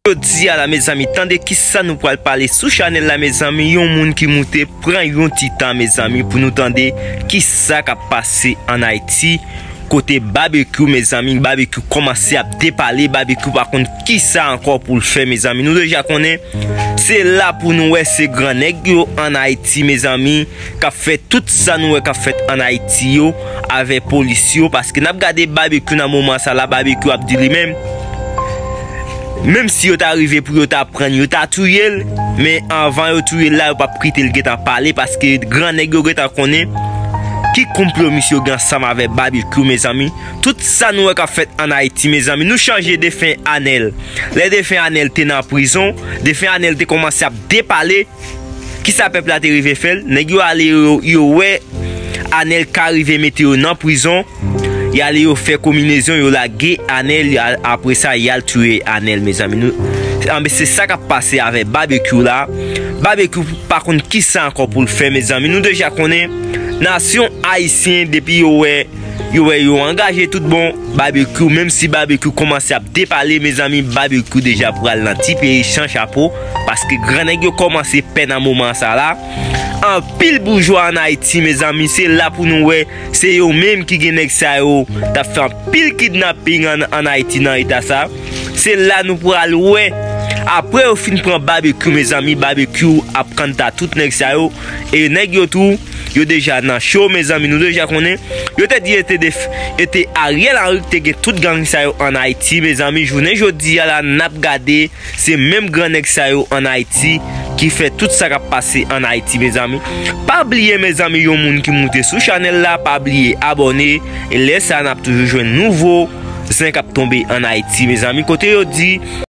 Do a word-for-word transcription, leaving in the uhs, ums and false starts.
Jodi a la, mezanmi, tande kisa nou pral pale sou chanèl la, mezanmi. Yon moun ki moute, pran yon ti tan, mezanmi, pou nou tande kisa k ap pase ann Ayiti, kote Babekyou, mezanmi, Babekyou kòmanse ap depale, Babekyou pa konn kisa ankò pou l fè, mezanmi. Nou deja konnen, se la pou nou wè se gran nèg yo ann Ayiti, mezanmi, k ap fè tout sa nou wè k ap fèt ann Ayiti yo avèk polis yo, paske n ap gade Babekyou nan moman sa la, Babekyou ap di li menm, menm si yo ta rive pou yo ta prann, yo ta touye l, men anvan yo touye l la, yo p ap kite l gentan pale, paske gran nèg yo gentan konnen ki konplo misye yo gen ansanm avèk Babekyou, mezanmi. Tout sa nou wè k ap fèt ann Ayiti, mezanmi. Nou chanje defen Anèl. Lè defen Anèl te nan prizon, defen Anèl te kòmanse ap depale. Kisa pèp la te rive fè l? Nèg yo ale, yo, yo wè Anèl ka rive mete yo nan prizon. Y ale, yo fè konbinezon, yo lage Anèl, y al, apre sa, y al touye Anèl, mezanmi. Nou, anben, se sa k ap pase avèk Babekyou la. Babekyou pa konn kisa ankò pou l fè, mezanmi. Nou deja konnen nasyon ayisyen, depi yo wè, yo wè yo angaje tout bon, Babekyou, menm si Babekyou kòmanse ap depale, mezanmi, Babekyou deja pral nan ti peyi san chapo, paske gran nèg yo kòmanse pè nan moman sa la. Anpil boujwa ann Ayiti, mezanmi, se la pou nou wè, se yo menm ki gen nèg sa yo t ap fè anpil kidnaping ann, ann Ayiti nan eta sa. Se la nou pral wè. Apre yo fin pran Babekyou, mezanmi, Babekyou ap kanta tout nèg sa yo. E nèg yo tou, yo deja nan cho, mezanmi, nou deja konnen. Yo te di e te def-, e te Ariel Henry ki te gen tout gang sa yo ann Ayiti, mezanmi. Jounen jodi a la, n ap gade, se menm gran nèg sa yo ann Ayiti ki fè tout sa k ap pase ann Ayiti, mezanmi. Pa bliye, mezanmi, yon moun ki moute sou chanèl la, pa bliye abòne. E lè sa, n ap toujou jwenn nouvo zen k ap tonbe ann Ayiti, mezanmi. Kote yo di,